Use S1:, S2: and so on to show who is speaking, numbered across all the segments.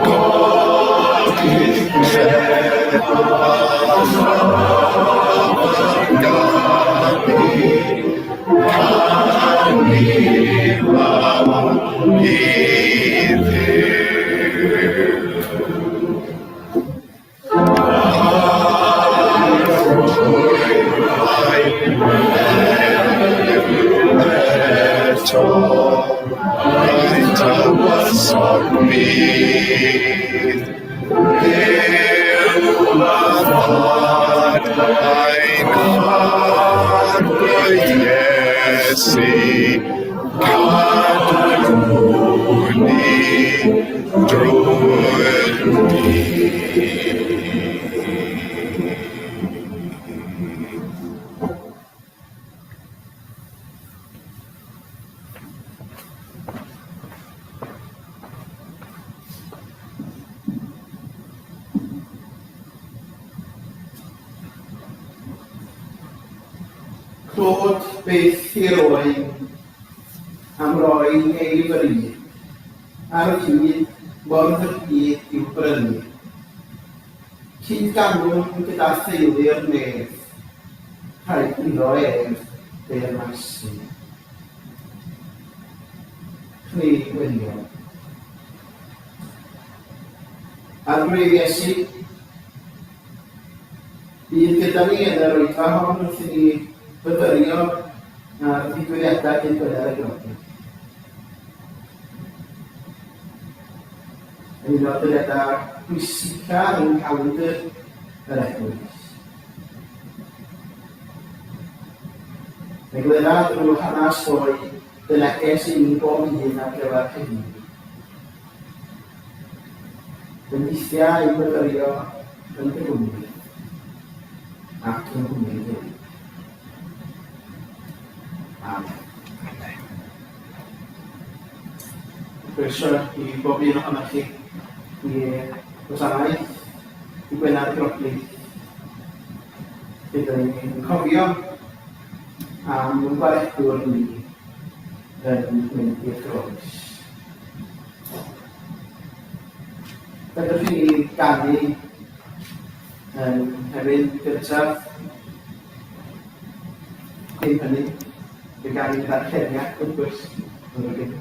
S1: Codi tref a llafar ganu, canu mawl i Dduw. Eto, ein tywysog bydd, Duw a Thad ein Harglwydd Iesu, cadw ni drwy'r dydd.
S2: Clod byth i'r Oen am roi ei fri ar fyd mor ddrud i'w brynu. Cyd-ganwn gyda theulu'r nef, rhaid iddo ef deyrnasu. Chni weddïo. Arglwydd Iesu, bydd gyda ni yn yr oedfa hon wrth i ni fyfyrio ar ddigwyddiadau dydd Gwener y Grogi. Yn un o'r dyddiadau pwysica yng nghalendr yr Eglwys. Eglura drwy hanes ddoe dy neges i ni bob un ar gyfer heddiw. Bendithia ein myfyrio yn dy gwmni ac yng nghwmni Duw. Amen. Amen. Croeso i bob un ohonoch chi i gwasanaeth i Gwener Groglith. Lle dyn ni'n cofio am gwaredwr ni yn mynd i'r groes. Fedrwch chi ganu yn hefyd gyntaf cyn hynny, fe ganu gyda'r cefniad, wrth gwrs, yn rhywbeth.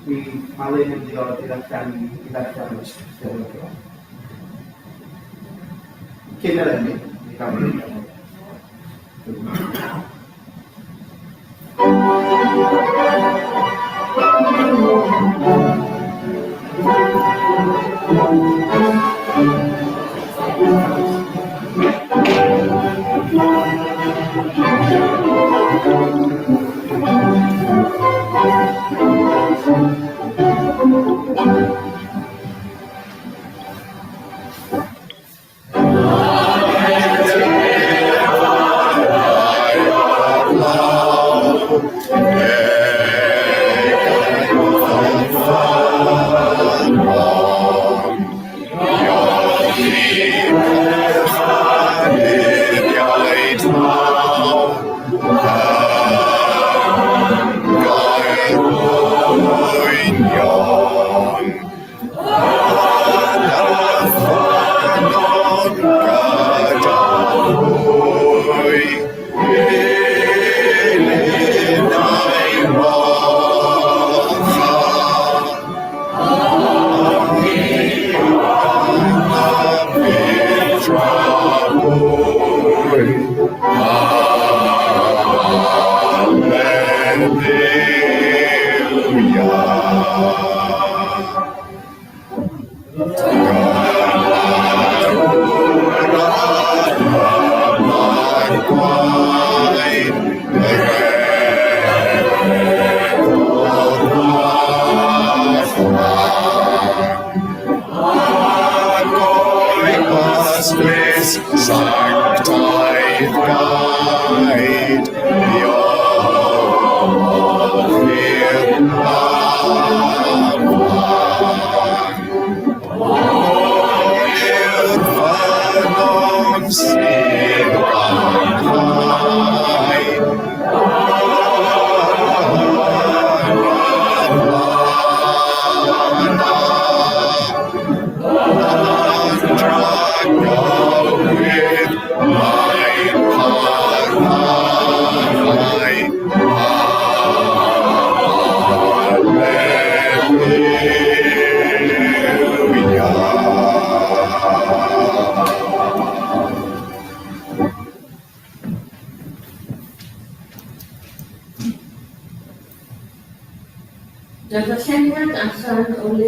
S2: Mi Alun yn mynd i ddod i ddarllen i ddarllen y sgriptiau yn y cyfan. Cyn yr emyn, mi gawn ni.
S1: Sanctaidd gaid,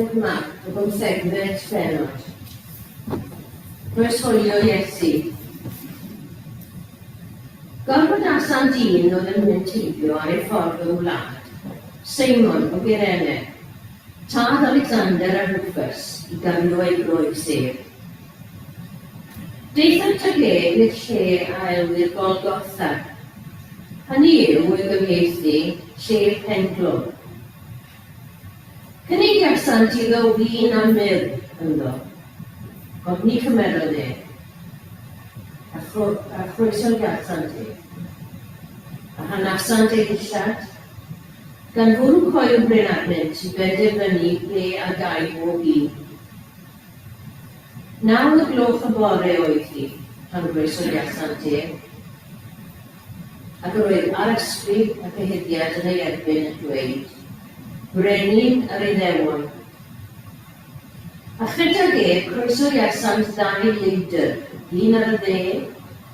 S3: Llyfr Marc, y bymthegfed bennod. Croeshoelio Iesu. Gorfodasant un oedd yn mynd heibio ar ei ffordd o wlad, Seimon o Gyrene, tad Alexander a Rufus, i gario ei groes ef. Daethant ag ef i'r lle a elwir Golgotha, hynny yw, o'i gyfieithu, lle penglog. Cynigiasant iddo win a myrr ynddo, ond ni chymerodd ef, a a chroesoliasant ef, a rhanasant ei ddillad, gan fwrw coelbren arnynt i benderfynu ble a gâi bob un. Naw o'r gloch y bore oedd hi pan groesoliasant ef. Ac yr oedd arysgrif y cyhuddiad yn ei erbyn yn dweud, Brenin yr Iddewon. A chydag ef croesoriasant ddau leidr, un ar y dde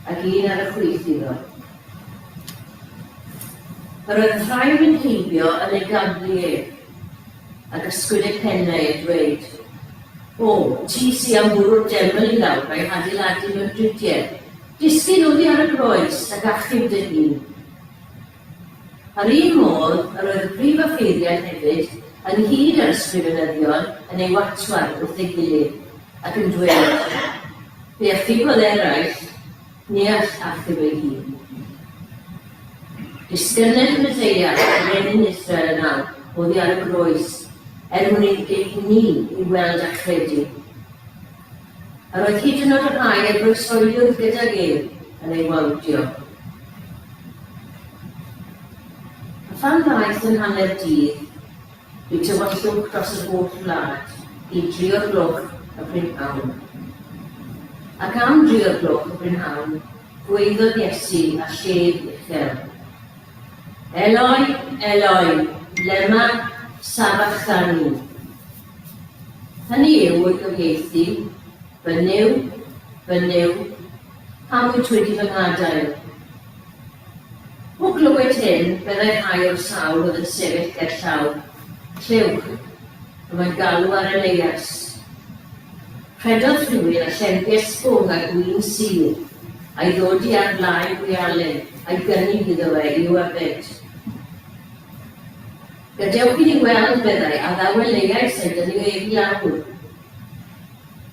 S3: ac un ar y chwith iddo. Yr oedd rhai yn mynd heibio yn ei gablu ef, ac ysgwyd eu pennau a dweud, O, ti sy am fwrw'r deml i lawr a'i hadeiladu mewn dridiau, Disgyn oddi ar y groes ac achub dy hun. Yr un modd, yr oedd y prif offeiriad hefyd, ynghyd â'r ysgrifenyddion, yn ei watwar wrth ei gilydd, ac yn dweud, Fe achubodd eraill, ni all achub ei hun. Disgyned y Meseia, brenin Israel yn awr, oddi ar y groes, er mwyn i ni ei weld a chredu. Yr oedd hyd yn oed y rhai a groeshoeliwyd gydag ef yn ei wawdio. A phan ddaeth yn hanner dydd, bu tywyllwch dros yr holl wlad hyd dri o'r gloch y prynhawn. Ac am dri o'r gloch y prynhawn, gwaeddodd Iesu â llef uchel, Eloi, Eloi, lema sabachthani? Hynny yw, o'i gyfieithu, Fy Nuw, fy Nuw, pam wyt wedi fy ngadael? O glywed hyn, byddai rhai o'r sawl oedd yn sefyll gerllaw, Clywch, y mae'n galw ar Eleias. Rhedodd rhywun a llenwi ysgwng â gwin sur, a'i ddodi ar flaen gwialen, a'i gynnig iddo fe i'w yfed. Gadewch i ni weld, meddai, a ddaw Eleias a'i dynnu ef i lawr.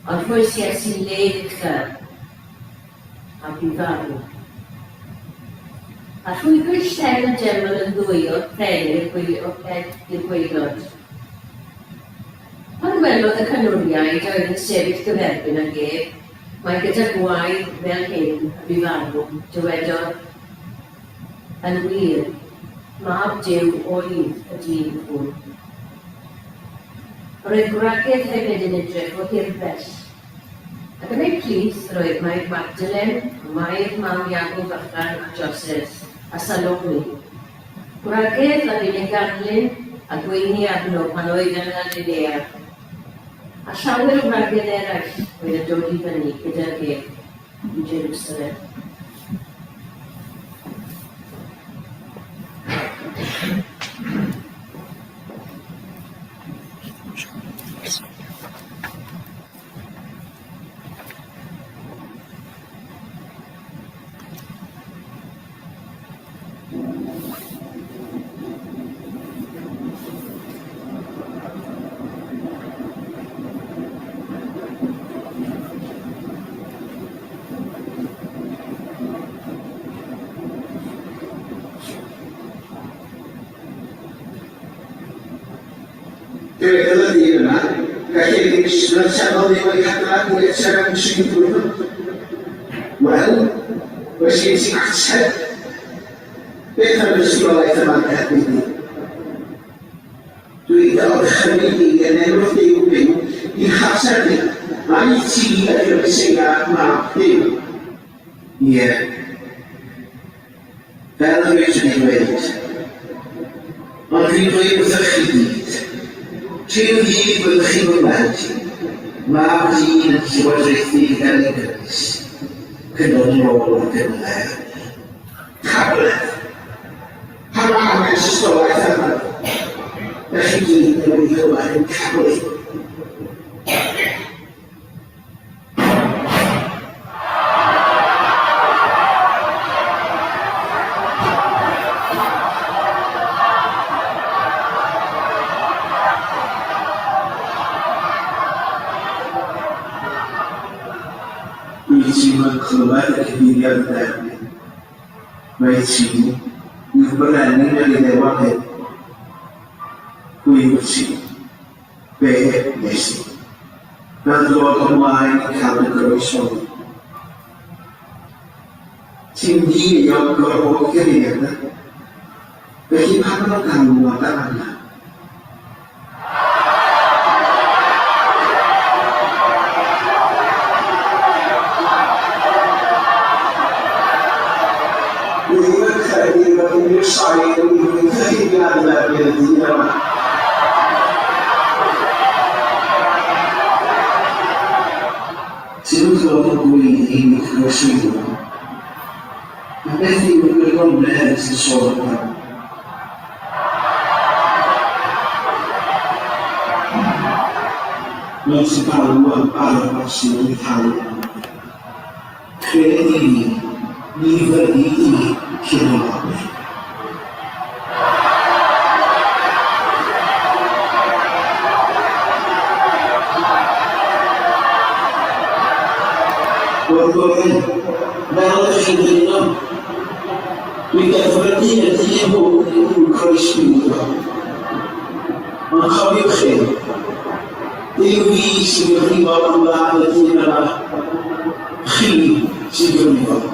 S3: Ond rhoes Iesu le uchel, a bu farw. A rhwygwyd llen y deml yn ddwy o'r pren i'r o'r pen i'r gwaelod. Pan welodd y canwriaid a oedd yn sefyll gyferbyn ag ef, mai gyda gwaedd fel hyn y bu farw, dywedodd, Yn wir, Mab Duw oedd y dyn hwn. Yr oedd gwragedd hefyd yn edrych o hirbell, ac yn eu plith yr oedd Mair Magdalen, a Mair mam Iago Fychan a Joses, a Salome, gwragedd a fu'n ei ganlyn a gweini arno pan oedd yng Nghalilea, a llawer o wragedd eraill oedd yn dod i fyny gydag ef i Jerusalem.
S4: Dywedodd y dyn yma, Gall ei ddim eistedd teml ddim o'i hadran i ateb am tri diwrnod. Wel, oes gen ti ateb? Beth am y dystiolaeth yma'n helpu di? Dwi'n dy orchymyn di yn enw'r Duw byw i'ch hateb di, ai ti ydy'r Meseia, Mab Duw? Ie. Fel yr wyt wedi dweud. Ond dwi'n dweud wrthych chi gyd, rhyw ddydd byddwch chi'n fy ngweld i, Mab Dyn yn llywodraethu gyda leidrys, ac yn dod yn ôl ar gymylau. Cabledd! Pam mae angen tystiolaeth arnaf? Dych chi gyd newydd glywed yn cablu. ti'm yn clywed y cyhuddiad yn dy erbyn, mai ti yw brenin yr Iddewon hyn? Pwy wyt ti? Be wnes di? Fel dy fod ymlaen yn cael dy groesoli. Ti'n ddieuog o'r holl gyhuddiad 'na? Felly pam maen nhw'n galw am dy angau? Dwi ddim yn credu bod unrhyw sail i ddwyn cyhuddiad yn erbyn y dyn yma. Ti'n dod o gweiddi i groeswylio. A beth yw'r gwirionedd ti'n sôn amdano? Maent yn galw am Barabbas i ryddhau arno. Cred i fi, ni fyddi di cyn o lawr. O'r gorau, fel ydych chi'n dymuno. Dwi'n dedfrydu y dyn hwn i'w croeshoelio. Ond cofiwch hyn, dim fi sy'n gyfrifol am ladd y dyn yma, chi sy'n gyfrifol.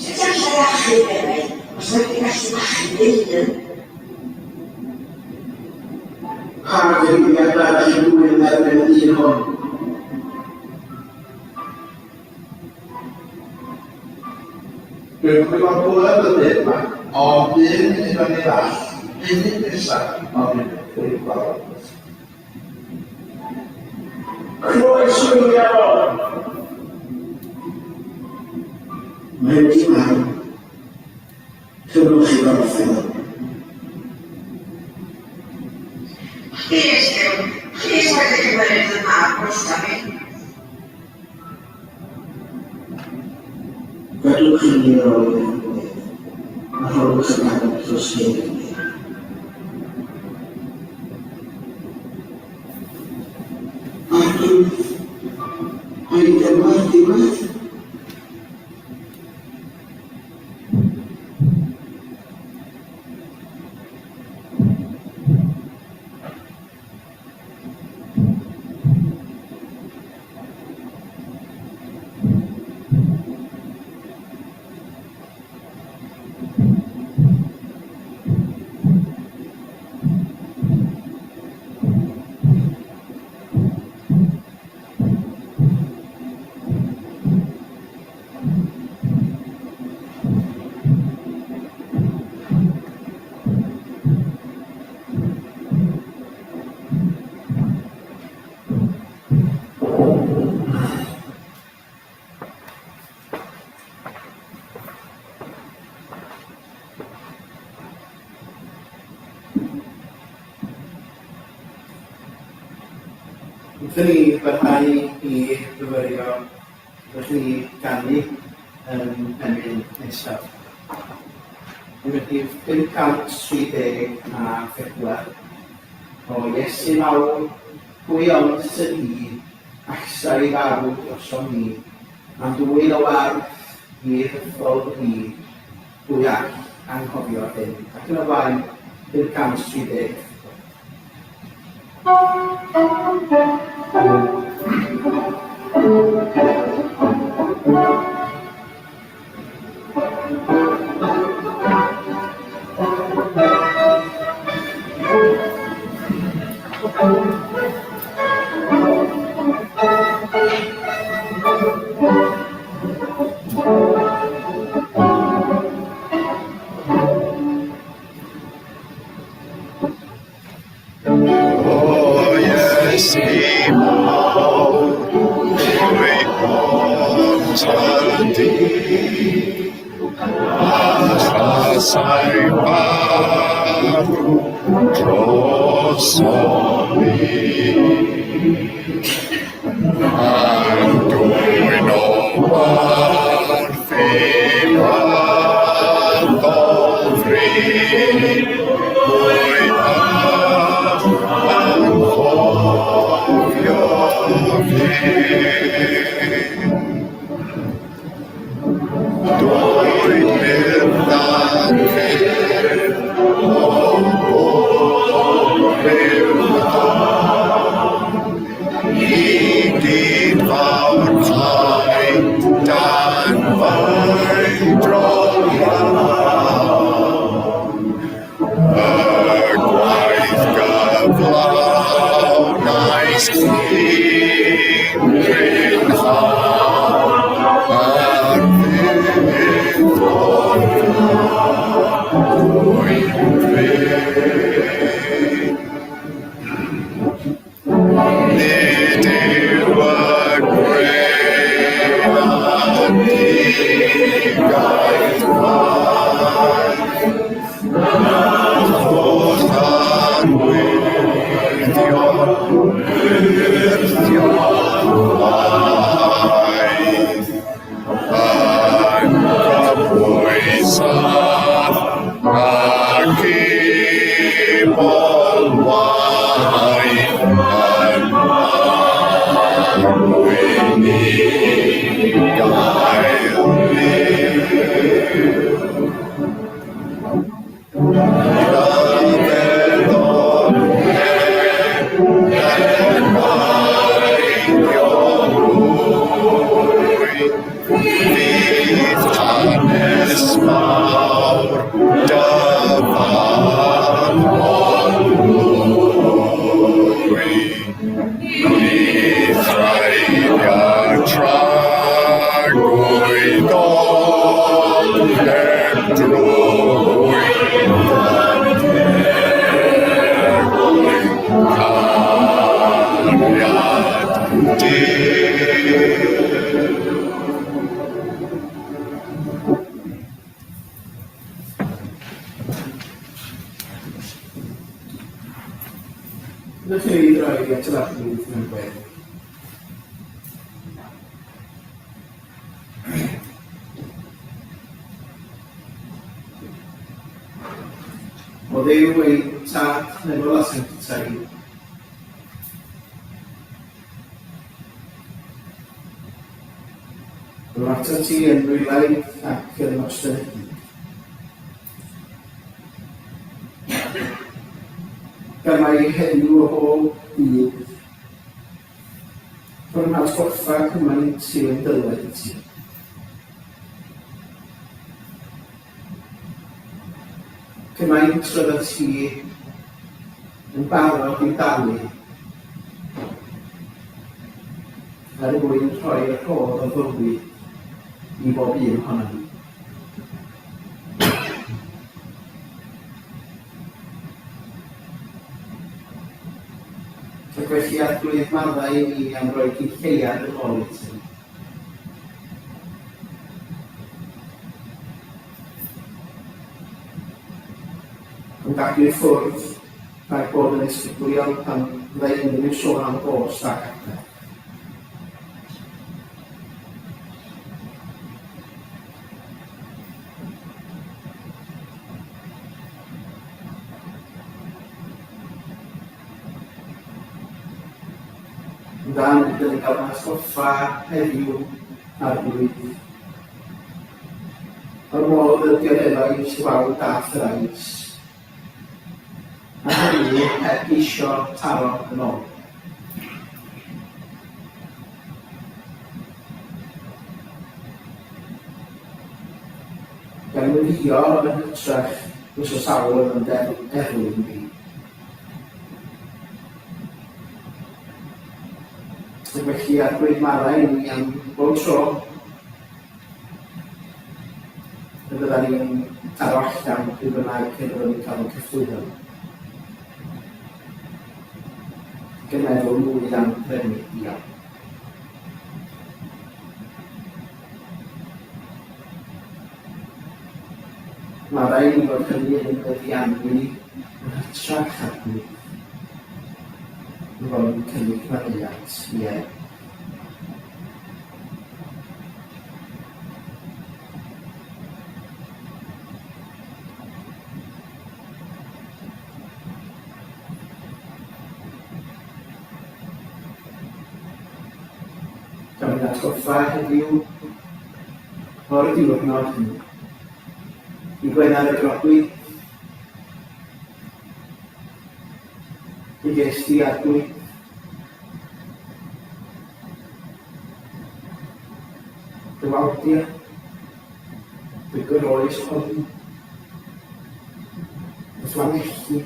S5: Sut alla i achub eraill os nag dwi'n gallu achub fy hun?
S4: Pa gyhuddiad arall i'w ddwyn yn erbyn y dyn hwn?
S6: Dwi'm yn gwybod glywed y byd 'ma, ond un munud yn ei ddall, munud nesa, ond dwi'n gweld. Croeshoelio fo!
S4: Mae wedi marw. Tynnwch ei gorff i lawr.
S5: Plîs Duw, plîs paid â chymeryd fy mab drosta fi.
S4: Gadwch i ni yr olwg yn y gwedd, a rhowch y dafod dros hen Gymru. Arglwydd, ai dyma'r diwedd?
S2: Wrth i ni barhau i fyfyrio, rydych ni ganu yn emyn nesaf. Yn rhif 534 O Iesu mawr, pwy ond sydd i, allsai farw drosom ni, am ddwyn o warth i'r hyffordd ni, pwy all anghofio hyn? Ac yn y blaen, 534.
S1: O Iesu mawr, pwy ond ydi, Allasai farw drosom ni. A'n dwyn o warth i faddol fri, pwy all anghofio fi? Dwy myrdd a ffyrdd o bob rhyw ddawn, I gyd fawr rhai dan faedrol lawn. Y gwaith gyflawnais cyn prynhawn, a'r fydd o'r dwyn bryd. Nid yw y greadigaeth waith, na choll arwyddion wyrthion waith. Yn gyfwysaf ac ebol waith yn marw i ni gael byw. Tragwyddol heb drwy.
S2: Ydych chi'n ei droi at yr Arglwydd mewn gweddi? O Dduw ein Tad nefol a sanctaidd, Rwy'n atat ti yn wylaidd ac yn ostyngedig. Gan mai heddiw o bob dydd, rwy'n atgoffa cymaint sydd yn dyled i ti. Cymaint roeddet ti yn barod i'w dalu er mwyn rhoi'r rhodd o fywyd i bob un ohonom ni. Ac felly Arglwydd maddau i ni am roi cyn lleiad yn ôl i ti. Yn gadw i ffwrdd rhag bod yn ddisgyblion pan fyddai unrhyw sôn am gost ac ateb. Yn dan, rydyn ni'n cael atgoffa heddiw Arglwydd. O'r modd y dioddefais wawd a thrais, a hynny heb geisio taro yn ôl. Gan weddïo yn hytrach dros y sawl oedd yn erlyn fi. Ac felly Arglwydd maddau i ni am bob tro y bydda ni'n taro allan pryd bynnag y byddwn ni'n cael ein cyffwrdd. Ac yn meddwl mwy am brynu dial. Maddau i ni fod hynny yn meddiannu ni yn hytrach Arglwydd, yn fod ni'n cynnig maddeuant i eraill. Cawn ein atgoffa heddiw o'r diwrnod hwnnw. I Gwener y Grodwy, i ges di Arglwydd. Dy wawdia, dy groes honni, dy flanelli,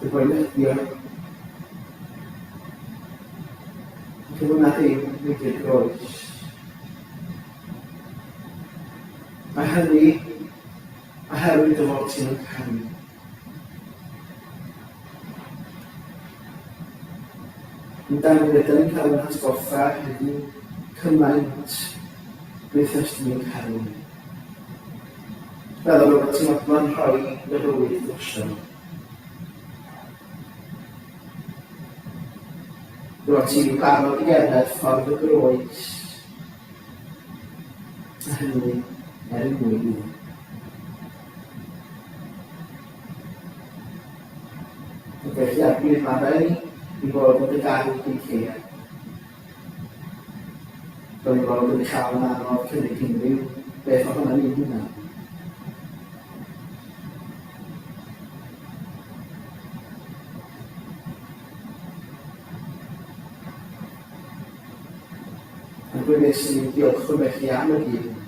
S2: dy boenyddion, ac yn hwnna ddim wedi'r groes. Mae hynny oherwydd dy fod ti'n caru. Yn dan rydyn ni'n cael ein hatgoffa heddiw cymaint beth ys ni'n caru ni. Fel yr oeddet ti'n fodlon rhoi dy fywyd drosto ni. Roedd ti'n barod i gerdded ffordd y groes, a hynny er mwyn i. Ac felly Arglwydd maddau ni i fod yn dy garu cyn lleied. Fel ei fod yn ei chael yn anodd cynnig unrhyw beth ohonom ni'n hunan. Arglwydd Iesu, diolchwn felly am y dydd hwn,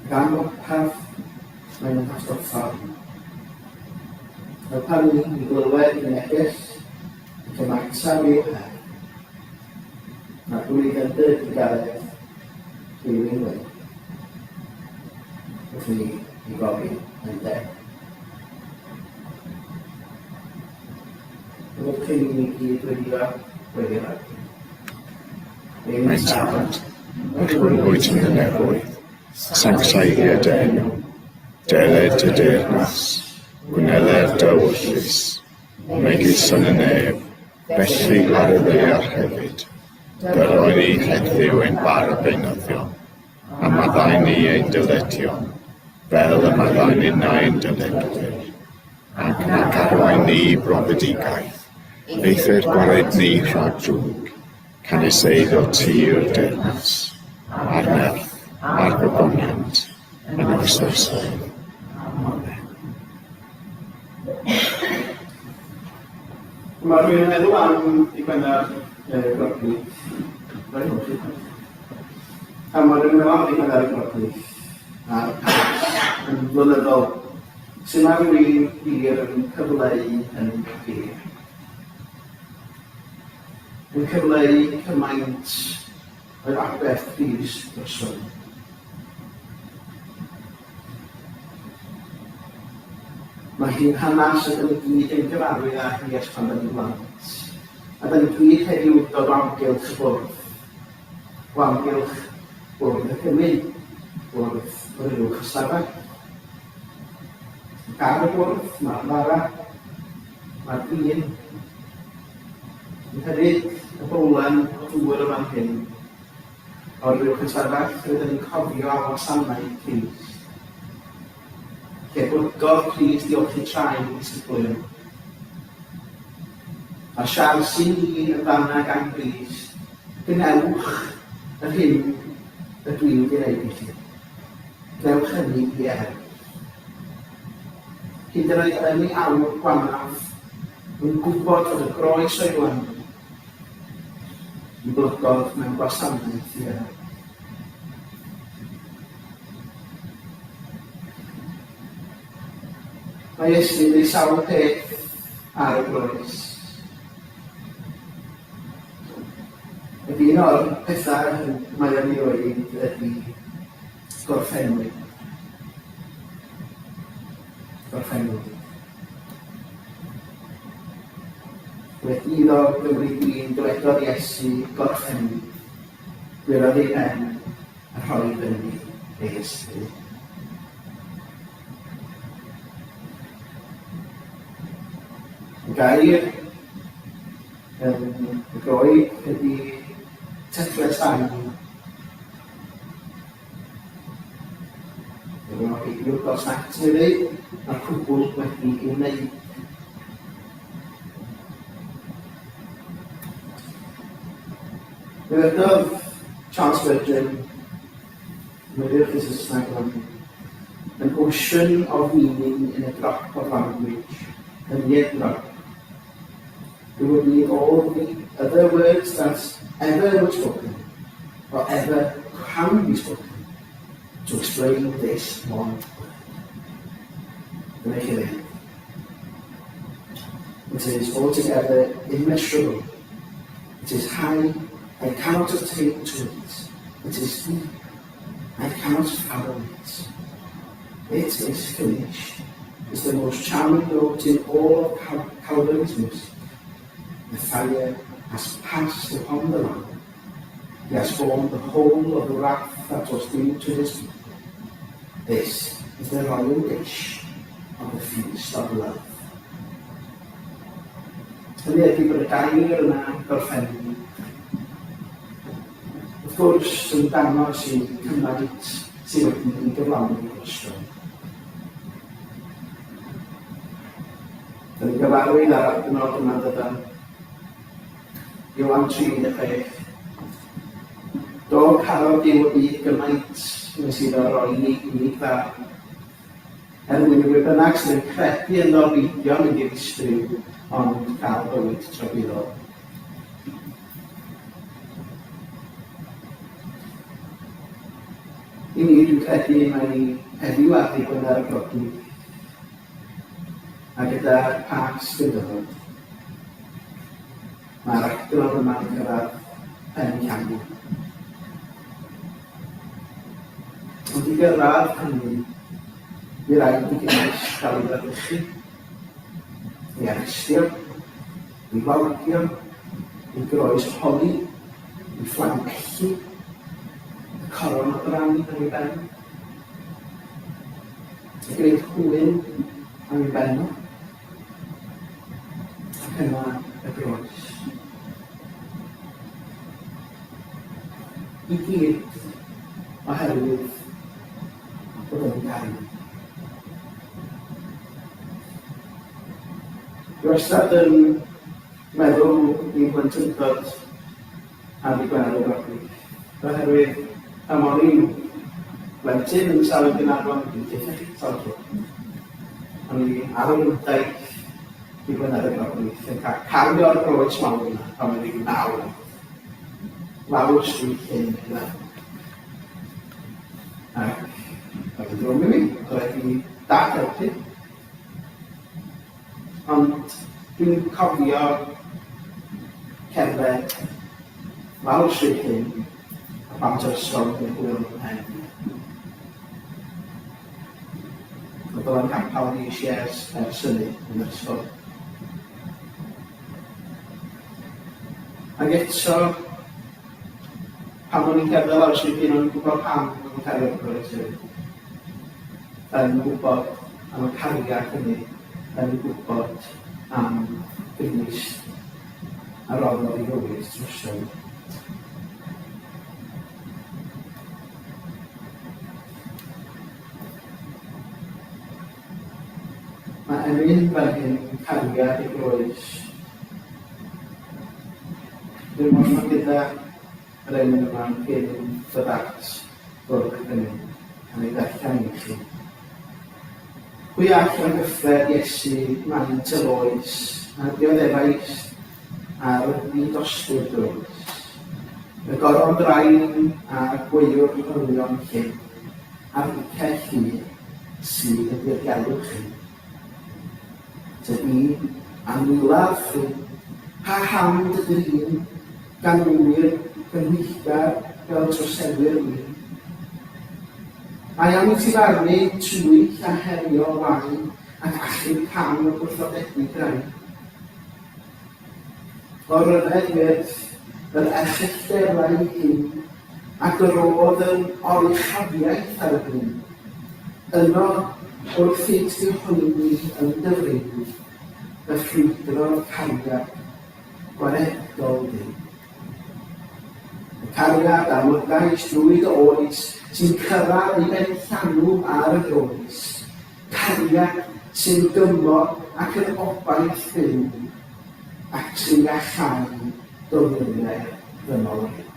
S2: ac am bopeth mae'n ein hatgoffa ohono. Helpa ni i glywed dy neges ac ymateb i'w her. Arglwydd yn dy drugaredd, rhywun wedi. Wrth i ni i gofyn yn deg. Byddwch chi i gyd weddio weddi'r Arglwydd.
S1: Ein Tad, yr hwn wyt yn y nefoedd, sancteiddia dy enw, deled dy deyrnas,
S7: Gwneler dy ewyllys, megis yn y nef, felly ar y ddaear hefyd. Dyro ni heddiw ein bara beunyddiol, a maddau ni ein dyledion, fel y maddau ninnau ein dyledwyr. Ac nac arwain ni i brofedigaeth, eithr gwared ni rhag drwg, canys eiddo ti yw'r deyrnas, a'r nerth, a'r gogoniant, yn oes oesoedd. Amen.
S2: Mae rhywun yn meddwl am i Gwener Grognydd. A mae rhywun yn meddwl am i Gwener Grognydd a'r Pasg yn flynyddol. Sut mae rhywun wir yn cyfleu yn glir? Yn cyfleu cymaint oedd aberth Crist drosom. Mae hi'n hanes ydyn ni gyd yn gyfarwydd â hi ers pan da ni'n blant. A da ni gyd heddiw wedi dod o amgylch y bwrdd. O amgylch bwrdd y cymun, bwrdd yr uwch ystafell. Ac ar y bwrdd mae'r bara, mae'r gwin, ond hefyd y bowlen o ddŵr yn fan hyn, o'r uwch ystafell rydyn ni'n cofio am wasanaeth Crist. Lle blygodd Crist i olchi traed y disgyblion. A'r siars i ni yn fanna gan Grist, gwnewch yr hyn ydw i wedi wneud i chi. Gwnewch hynny i eraill. Hyd yn oed yn ei awr gwanaf, yn gwybod fod y groes o'i flaen, mi blygodd mewn gwasanaeth i eraill. Mae Iesu'n dweud sawl peth ar y groes. Ac un o'r pethau mae o'n ei ddweud ydy gorffennwyd. Gorffennwyd. Wedi iddo gymryd gwin, dywedodd Iesu, gorffennwyd. Gwyrodd ei ben a rhoi fyny ei ysbryd. Y gair yn y Groeg ydy tetelestai. Efo heibio dros act neu ddeud, mae'r cwbl wedi ei wneud. Dywedodd Charles Spurgeon, myfyrwch i Saesneg fan hyn, An ocean of meaning in a drop of language, a mere drop. It would need all the other words that ever were spoken, or ever can be spoken, to explain this one word. Dyna chi ddeud. It is altogether immeasurable. It is high, I cannot attain to it. It is deep, I cannot fathom it. It is finished is the most charming note in all of Cal Calvary's music. The fire has passed upon the Lamb. He has borne the whole of the wrath that was due to his people. This is the royal dish of the feast of love. Hynny ydy bod y gair yna gorffennu. Wrth gwrs, yn dangos i cymaint sydd wedi'i gyflawni drosto. Dyn ni'n gyfarwydd â'r adnod yma dydan. Ioan 36. Do, carodd Duw y byd gymaint nes iddo roi ei unig fab, er mwyn i bwy bynnag sydd yn credu ynddo beidio mynd i'r distryw, ond cael bywyd tragwyddol. I mi, dwi'n credu mai heddiw ar ddydd Gwener y Clodwi, a gyda'r Pasg yn dyfod, mae'r adrodd yma'n cyrraedd pen llanw. Ond i gyrraedd hynny, mi raid i Grist gael ei fradychu, ei arestio, ei wawdio, ei groes holi, ei fflangellu, y coron o bran ar ei ben, a gwneud hwyl. Am ei ben o. Ac yna y groes. I gyd oherwydd bod o'n caru. Dwi wastad yn meddwl i'n plentyndod ar ddydd Gwener y Groglith, oherwydd pan o'n i'n blentyn yn safle Gaernarfon, dwi'n deutha chi sawl tro, o'n i ar y wyntaith i Gwener y Groglith yn cael cario'r groes mawr yna pan o'n i'n naw oed, lawr Stryd Llyn yna. Ac oedd yn drwm i mi, oedd rhaid i dad helpu. Ond dwi'n cofio cerdded lawr Stryd Llyn a plant o'r ysgol yn gwneud hwyl yn fy mhen. Oedd o'n capel ni eisiau ers hynny yn yr ysgol. Ac eto, pan o'n i'n cerdded lawr Stryd Llyn, o'n i'n gwybod pam o'n i'n cario'r groes hefyd. Yn gwybod am y cariad hynny, yn gwybod am Grist a roddodd ei fywyd drosom. Mae emyn fan hyn, cariad y groes. Dwi'n orffen gyda yr emyn yma cyn dod at bwrdd y cynnig, a mi ddarllen i chi. Pwy all amgyffred Iesu maint yr oes a dioddefais ar ddidostur groes? Y goron ddrain a gweiwr hoelion llyn, a'r bicell hir sydd yn dirgelwch chi. Tydi, anwylaf ffrind, pa ham dy drin, gan wyr gynhwyllgar fel troseddwyr ni? Mae am i ti farnu twyll a herio wae ac achub cam y gwrthodedig rai. O ryfedd wyrth yr erchyllterau hyn, ac yr oedd yn oruchafiaeth ar y bryn. Yno, wrth i ti hoeni yn dy fryn, y ffrwydrodd cariad gwaredol Duw. Y cariad a lygais drwy dy oes sy'n cyrraedd ei benllanw ar y groes, Cariad sy'n gymor ac yn obaith byw, ac sy'n iacháu doluriau'r ddynol ryw.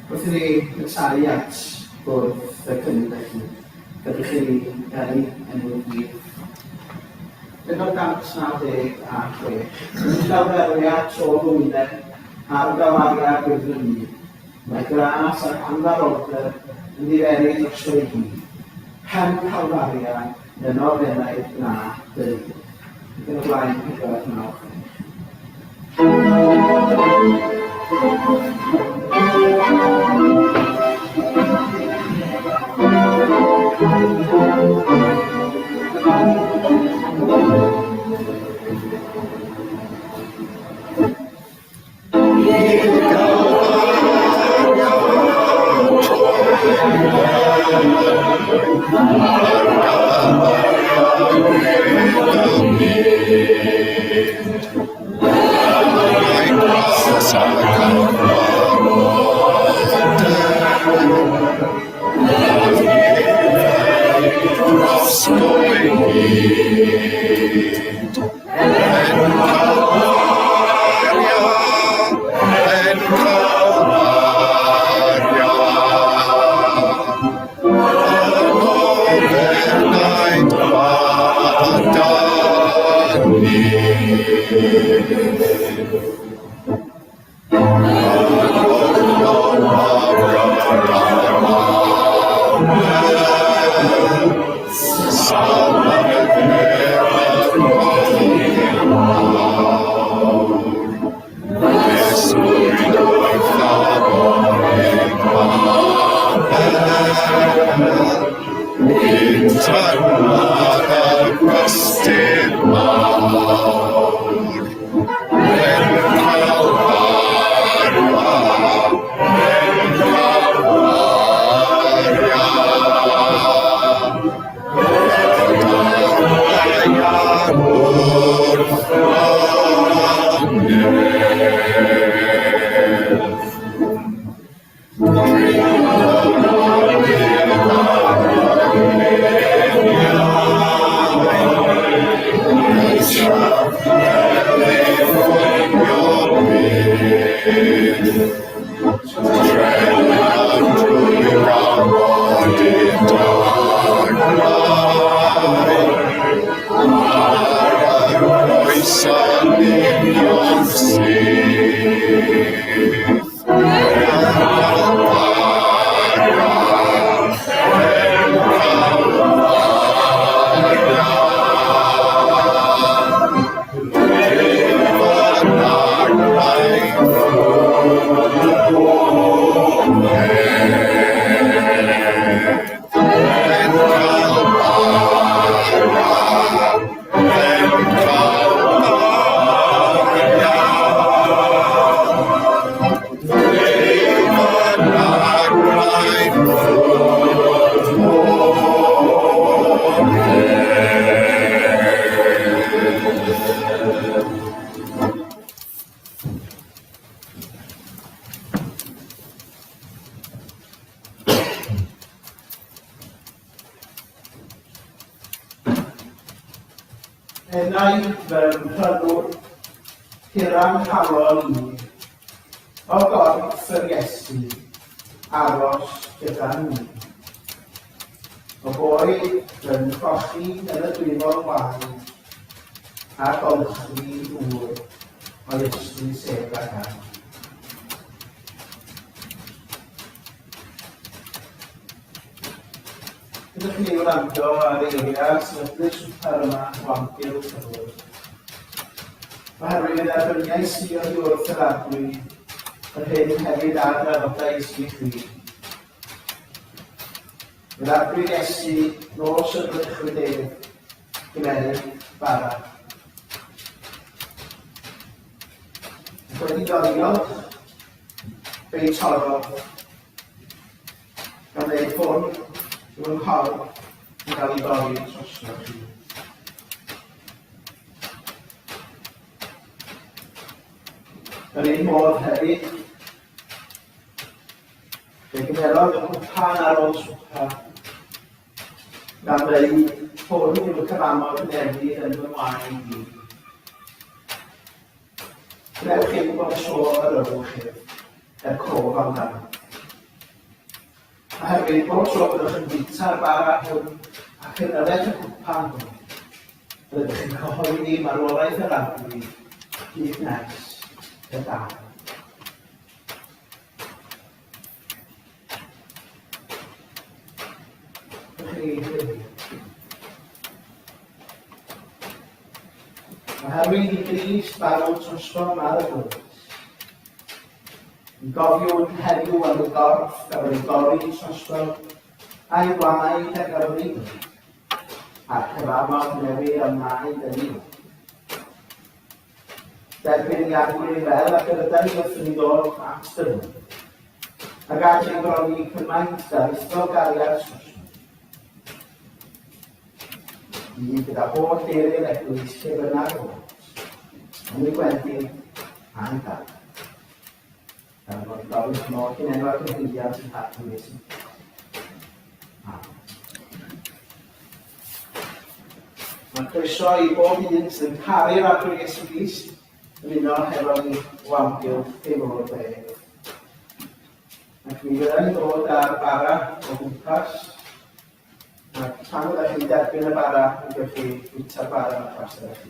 S2: Wrth i ni nesáu at bwrdd y cynnig felly, gadewch i ni ganu enw i gyd. 496. Yn Calfaria tro fy wyneb, ar Galfaria gwyrdd fy myd, mae gras ac anfarwoldeb yn diferu drosto i gyd. Pen Calfaria, yno f'enaid gwna dy rydd. Ac yn y blaen, 4, 9,
S7: 6.
S2: Enau fy mhrynwr, puram nghalon i, o gorff yr Iesu, aros gyda mi. O boed fy nghochi yn y dwyfol waed, a golchi ddŵr o Iesu sef a gan. Ydych chi'n wrando ar eiriau sefydlu swper yma o amgylch y bwrdd? Oherwydd fe dderbyniais i oddi wrth yr Arglwydd yr hyn hefyd a draddodais i chwi. Yr Arglwydd Iesu, nos y bradychwyd ef, gymeryd bara. Ac wedi dodiolch, fe'i torrodd Gan ddeud hwn yw fy nghorff yn cael ei dorri drostoch chi. Yr un modd hefyd, fe gymerodd y cwpan ar ôl swpa, gan ddeud hwn yw y cyfamod newydd yn fy ngwaed i. Gwnewch hyn bob tro yr yfwch chi, er cof amdano. Oherwydd bob tro byddwch yn bwyta'r bara hwn ac yn yfed y cwpan hwn, rydych yn cyhoeddi marwolaeth yr Arglwydd hyd nes y daw. Oherwydd i Grist farw trostom ar y groes. Yn gofiwn heddiw am y gorff gafodd ei dorri trostom a'i waed a gafodd ei dod, a'r cyfamod newydd a wnaed yn ei Derbyn i Arglwydd fel ac yr ydan ni wrth i ni ddod at dy fwrdd. A gad i broni cymaint aruthrol gariad Sosian. I gyda holl deulu'r eglwys lle bynnag o, yn ei gwendid a'i dad. Gan fod gofyn am oll yn enw'r cyhoeddiad sy'n parchu Iesu. Amen. Mae croeso i bob un sydd yn caru'r Arglwydd Iesu Grist ymuno hefo ni o amgylch ei fwrdd ef. Ac mi fydda ni'n dod â'r bara o gwmpas, ac pan fyddech chi'n derbyn y bara, mi gewch chi fwyta'r bara yn eich amser chi.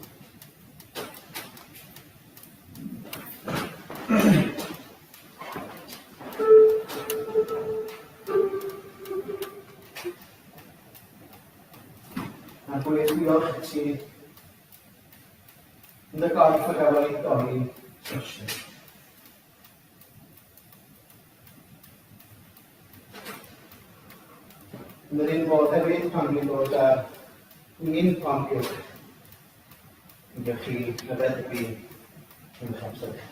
S2: A gwir diolch i ti yn y gorff a gafodd ei dorri drosto. Yn yr un modd hefyd, pan dwi'n dod â'r gwin o amgylch, mi gewch chi yfed y gwin yn eich amser chi.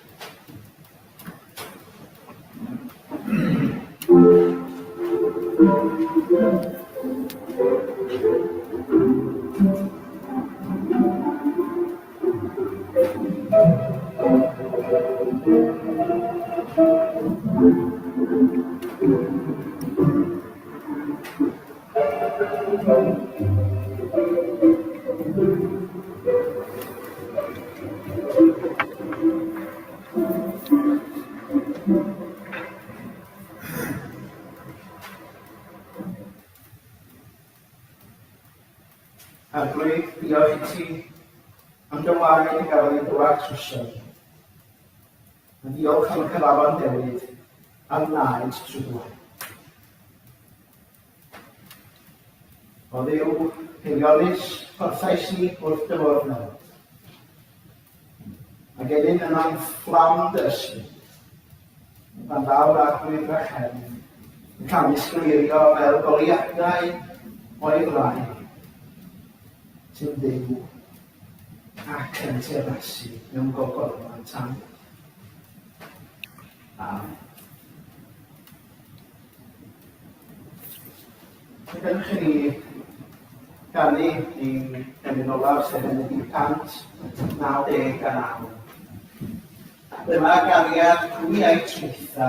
S2: Arglwydd, diolch i ti am dy waed a gafodd ei dywallt drosom. A diolch am y cyfafon newydd a wnaed trwy dy waed. O Dduw, haelionus, porthais ni wrth dy fwrdd nawr. Ac elyn yma'n fflam dy ysbryd. Pan ddaw'r arglwydd drachefn yn cael disgleirio fel goleuadau o'i flaen, sy'n fyw ac yn teyrnasu mewn gogoniant tan. Amen. Gadewch i ni ganu ein emyn olaf, sef emyn 199. Dyma gariad pwy a'i traetha,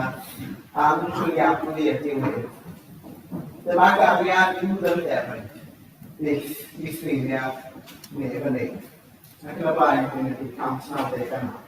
S2: anchwiliadwy ydyw ef. Dyma gariad i'w ddyfnderoedd, byth ni threuliodd neb yn ef. Ac yn y blaen, dwi'n ydy 199.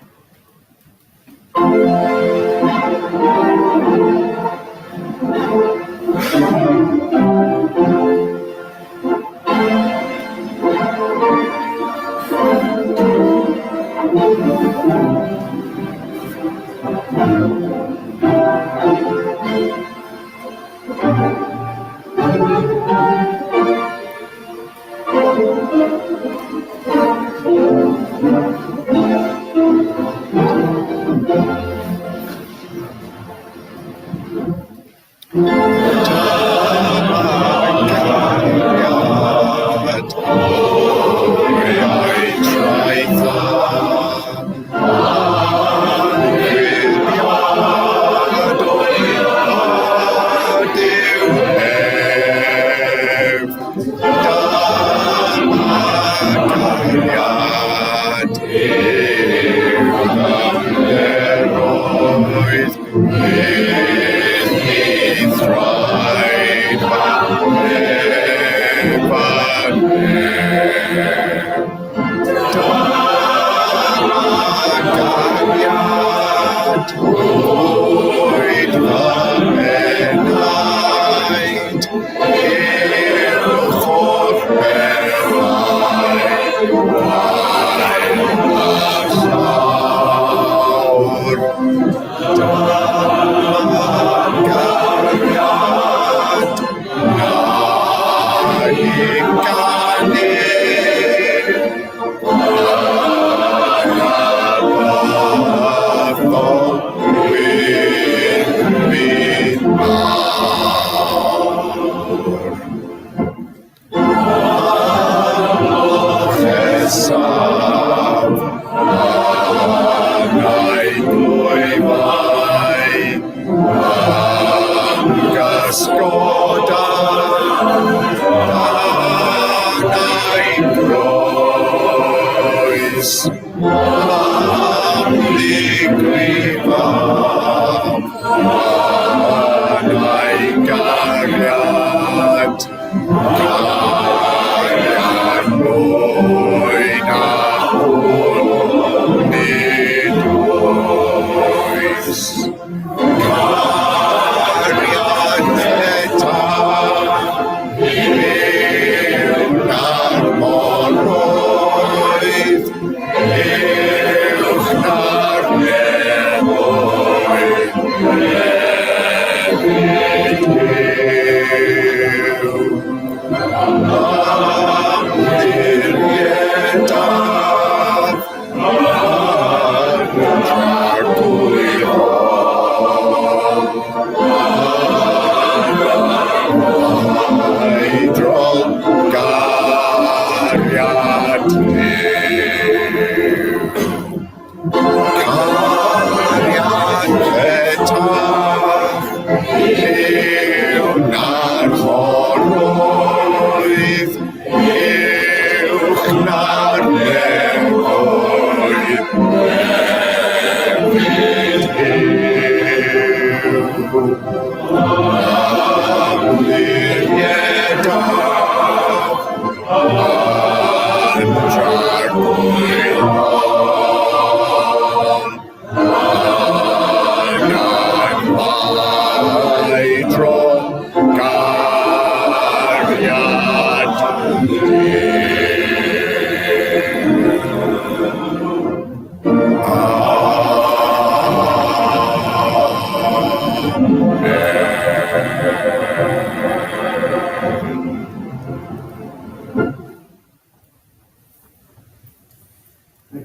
S7: Cariad Duw.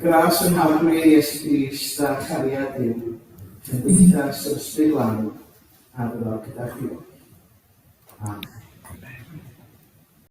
S2: Gras yn Harglwydd Iesu Grist a chariad Duw, cymdeithas yr Ysbryd Glân, a fyddo gyda chwi oll. Amen.
S7: Amen.